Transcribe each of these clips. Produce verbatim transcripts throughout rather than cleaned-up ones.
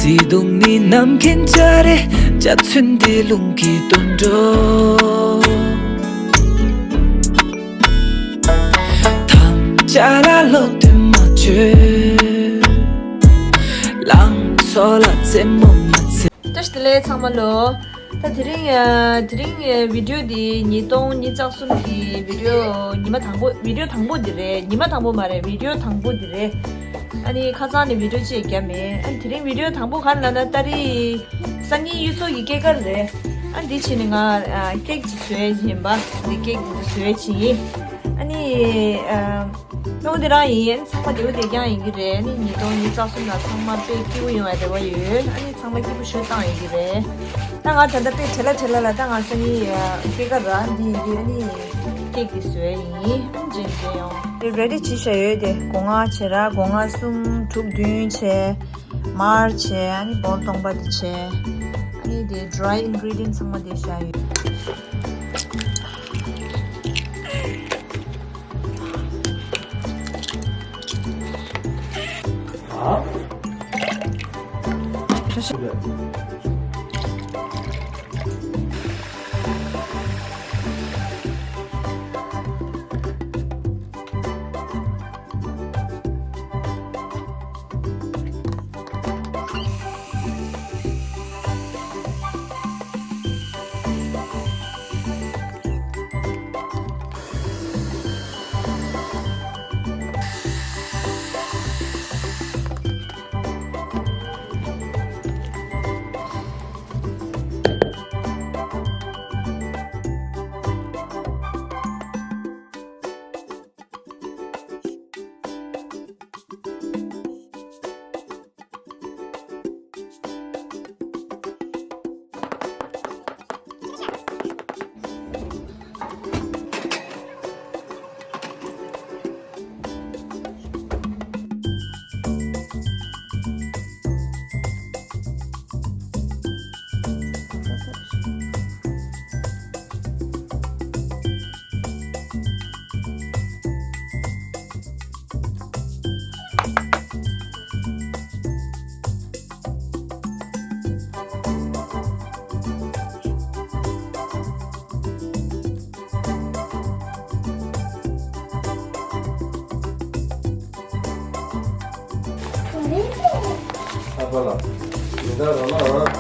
བདེ་སྡུག་ནི་ནམ་མཁའི་འཇའ་རིས། འཇའ་ཚོན་འདི་རླུང་གིས་འདོར་འགྲོ། དམ་བཅའ་ལ་ལོག་འདུག་མ་བཅོས། ལང་ཚོ་ལ་རྩེད་མོ་མ་རྩེ། བཀྲ་ཤིས་བདེ་ལེགས་ཚང་མ་ལོ། ད་དེ་རིང་ཨ་དེ་རིང་ཨ་བི་ཌིའོ་འདི་ཉིས་སྟོང་ཉི་ཤུ་རྩ་གསུམ་གྱི་བི་ཌིའོ་ཉི་མ་དང་པོ། བི་ཌིའོ་དང་པོ་འདི་རེད། ཉི་མ་དང་པོ་མ་རེད། བི་ཌིའོ་དང་པོ་འདི་རེད། ཨ་ནི་ཁ་སང་ནས་བི་ཌིའོ་གཅིག་བརྒྱབ་མེད། ཨ་ནི་དེ་རིང་བི་ཌིའོ་དང་པོ་ག་རེ་ལབ་ན། ཏ་རིག་སང་ཉིན་གཡུ་མཚོ་གི་སྐྱེས་སྐར་རེད། ཨ་ནི་འདི་བྱས་ནས་ང་ཨ་ཀེག་ཅིག་བཟོས་ཡིན་པ། འདི་ཀེག་འདི་བཟོས་བྱས་ཡིན། ཨ་ནི་ཨ་སྟོང་འདི་རང་ཡིན། ཨ་ནི་ཚང་མ་བདེ་པོ་བདེ་རྐྱང་ཡིན་གྱི་རེད། ཨ་ནི་ཉིས་སྟོང་ཉི་ཤུ་རྩ་གསུམ་ལ་ཚང་མ་དཔེ་སྐྱིད་པོ་ཡོང་བའི་རེ་བ་ཡོད། ཨ་ནི་ཚང་མ་སྐྱིད་པོ་ཞེ་པོ་བཏང་ཡོད་ཀྱི་རེད། ད་ང་ད་ལྟ་དཔེ་བྲེལ་ལ་བྲེལ་ལ་ལ། ད་ང་སང་ཉིན་ཨ་སྐྱེས་སྐར་ར་འདི་ཡིན་དུས། ཨ་ནི་ཀེག་འདི་བཟོས་ཡིན། ཨ་ནི་རྗེས་ནས་མཇལ་ཡོང་། དེ་རེ་ཌི་བྱས་བཞག་ཡོད། དེ་སྒོ་ང་བྱས་ར། སྒོ་ང་གསུམ་དྲུག་བདུན་བྱས། མར་བྱས། ཨ་ནི་བོལ་སྟོང་པ་འདི་བྱས། ཨ་ནི་དེ་ཌི་རའི་ཨིན་གི་རི་ཌི་ཡན་ཊི་ཚང་མ་དེ་བཞག་ཡོད། ཨ་ཕ་ལགས། མི་འདང་རོགས་གནང་།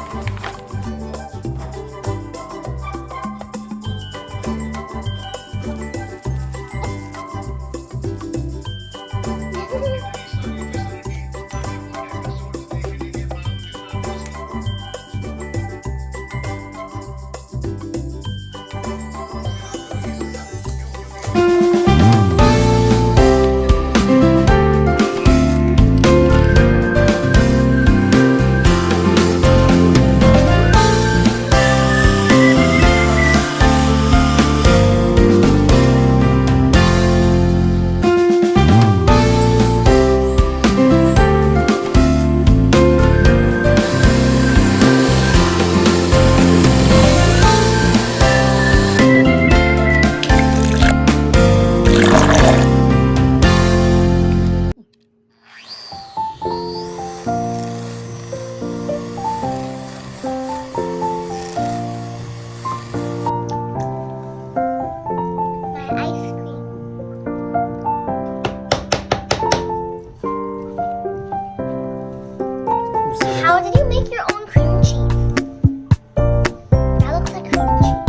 My ice cream. How did you make your own cream cheese? That looks like cream cheese.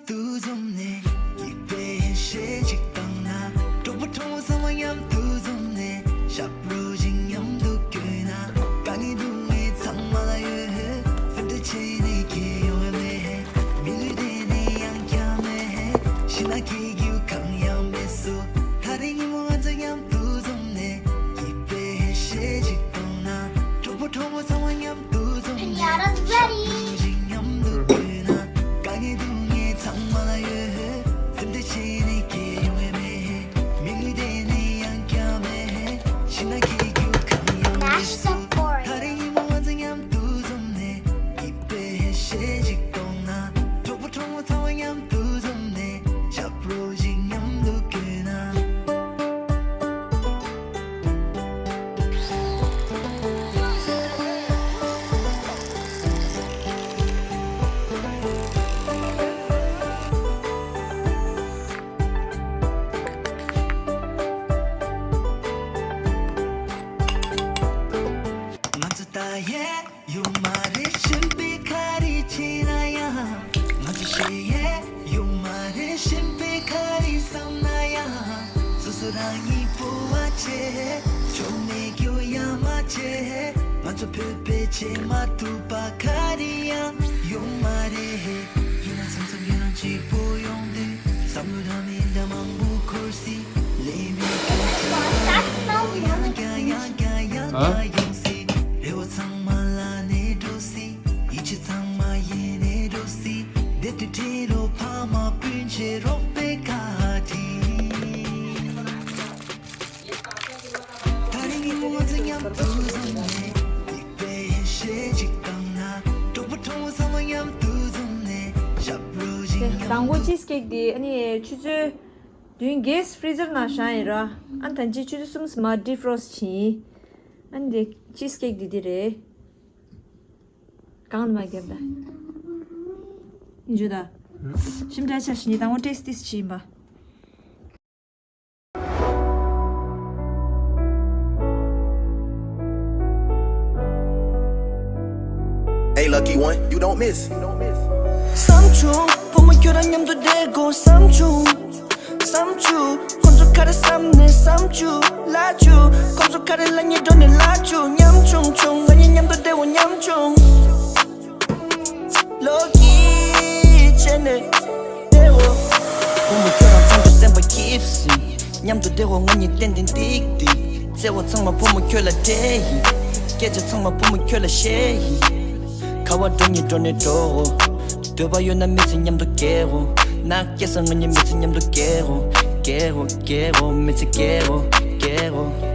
དུ་འཛོམས་ནས། སྐྱིད་པའི་ཞལ་ཞིག་བཏང་ན། གྲོགས་པོ་གྲོགས་མོ་ཚང་མ་མཉམ་དུ་འཛོམས་ནས། ཞབས་བྲོ་ཞིག་མཉམ་དུ་བརྐྱངས་ན། དཀའ་ངལ་སྡུག་བསྔལ་ཚང་མ་ལ་ཡོད། སེམས་ཁྲལ་བྱས་ནས་ཁྱེད་ཡོང་བ་མེད། མི་ལུས་བདེ་ནས་ཡང་བསྐྱར་མེད། ཤི་ན་ཁྱེད་ཀྱི་གང་ཡང་མེད་སོ། ད་རེས་ཉིན་མོ་ང་ཚོ་མཉམ་དུ་འཛོམས་ནས། སྐྱིད་པའི་ཞལ་ཞིག་བཏང་ན། གྲོགས་པོ་གྲོགས་མོ་ཚང་མ་མཉམ་དུ་འཛོམས་ནས། ཞབས་བྲོ་ཞིག་མཉམ་དུ་བརྐྱངས་ན། དཀའ་ངལ་སྡུག་བསྔལ་ཚང་མ་ལ་ཡོད། སེམས་ཁྲལ་བྱས་ནས་ཁྱེད་ཡོང་བ་མེད། མི་ལུས་བདེ་ནས་ཡང་བསྐྱར་མེད། ཤི་ན་ཁྱེད་ཀྱི་གང་ཡང་མེད་སོ། ད་རེས་ཉིན་མོ་ང་ཚོ་མཉམ་དུ་འཛོམས་ནས། སྐྱིད་པའི་ཞལ་ཞིག་གཏོང་ན། གྲོགས་པོ་གྲོགས་མོ་ཚང་མ་མཉམ་དུ་འཛོམས་ནས། ཞབས་བྲོ་ཞིག་མཉམ་དུ་བརྐྱངས་ན། ང་ཚོ་ད་ཡས་ཡོད་མ་རེད། གཞན་པས་ག་རེ་བྱས་ན་ཡང་། ང་ཚོ་ཞེ་ཡས་ཡོད་མ་རེད། གཞན་པས་ག་རེ་བསམ་ན་ཡང་། སོ་སོ་རང་ཉིད་སྤོབས་པ་བྱེད། ཆོ་མེད་སྐྱོ་ཡ་མ་བྱེད། ང་ཚོ་བོད་པས་བྱེད་མ་ཐུབ་པ་ག་རེ་ཡང་ཡོད་མ་རེད། ཡིན་ན་མཚམས་མཚམས་ཁྱེད་རང་གཅིག་པོ་ཡོང་དུས། བསམ་བློ་འདྲ་མི་འདྲ་མང་པོ་འཁོར་སྲིད། ལས་མེད་སྐྱོ་ཡང་ཡང་ཡང་ཡང་ཡང་ཡོང་སྲིད། རེ་བ་ཚང་མ་ལ་ནས་འགྲོ་སྲིད། ཡིད་ཆེས་ཚང་མ་ཡེ་ནས་འགྲོ་སྲིད། བདེ་སྡུག་འཕྲད་རོགས། ཕ་མ་སྤུན་མཆེད་རོགས་པའི་བཀའ་དྲིན། ད་རིང་ངའི་ངོ་ཚ་མཉམ་དུ་བཟུང་ནས། སྡིག་པའི་ཞེ་གཅིག་བཏང་ན། གྲོགས་པོ་གྲོགས་མོ་ཚང་མ་མཉམ་དུ་བཟུང་ནས། ཞབས་བྲོ་ཞིག་མཉམ་དུ། དང་པོ་ཅིས་ཀེག་དེ་ཨ་ནི་ཆུ་ཚོད་བདུན་གེས་ཕི་རི་ཛར་ནང་བཞག་ཡིན་ར། ཨ་ནི་ད་ཅི་ཆུ་ཚོད་གསུམ་མ་ཌི་ཕི་རོ་སི་ཊི་བྱིན། ཨ་ནི་དེ་ཅིས་ཀེག་དེ་དེ་རེད། གང་ནས་མ་བརྒྱབ་ད། འཇུ་ད། ཞིམ་དྲག་ཆ་ཞིག་ནི་དང་པོ་ཏེས་ཏིས་ཕྱིན་པ། Hey, lucky one, you don't miss. བསམ་བྱུང་བུ་མོ་ཁྱོད་རང་མཉམ་དུ་བསྡད་དགོས་བསམ་བྱུང་། བསམ་བྱུང་ཁོང་ཚོ་ག་རེ་བསམ་ནས་བསམ་བྱུང་། ལབ་བྱུང་ཁོང་ཚོ་ག་རེ་ལབ་ཉེས་འགྲོ་ནས་ལབ་བྱུང་། ཉམ་ཆུང་ཆུང་ང་གཉིས་མཉམ་དུ་བསྡད་འོ་ཉམ་ཆུང་། ལོ་གིས་བྱས་ནས་བསྡད་འོ། བུ་མོ་ཁྱོད་རང་ཚང་དུ་སེམས་པ་སྐྱིད་སིན། མཉམ་དུ་བསྡད་འོ་ང་གཉིས་ཏན་ཏན་ཏིག་ཏིག་བརྩེ་བ་ཚང་མ་བུ་མོ་ཁྱོད་ལ་སྤྲད་ཡིན། སྐད་ཆ་ཚང་མ་བུ་མོ་ཁྱོད་ལ་བཤད་ཡིན། ཁ་བ་འགྲོ་ཉིད་འགྲོ་ནས་འགྲོ། འདོད་པ་ཡོད་ན་མི་ཚེ་མཉམ་དུ་སྐྱེལ་འོ། ནག་སྐྱེས་ས་ང་གཉིས་མི་ཚེ་མཉམ་དུ་སྐྱེལ་འོ། སྐྱེལ་འོ་སྐྱེལ་འོ་མི་ཚེ་སྐྱེལ་འོ་སྐྱེལ་འོ།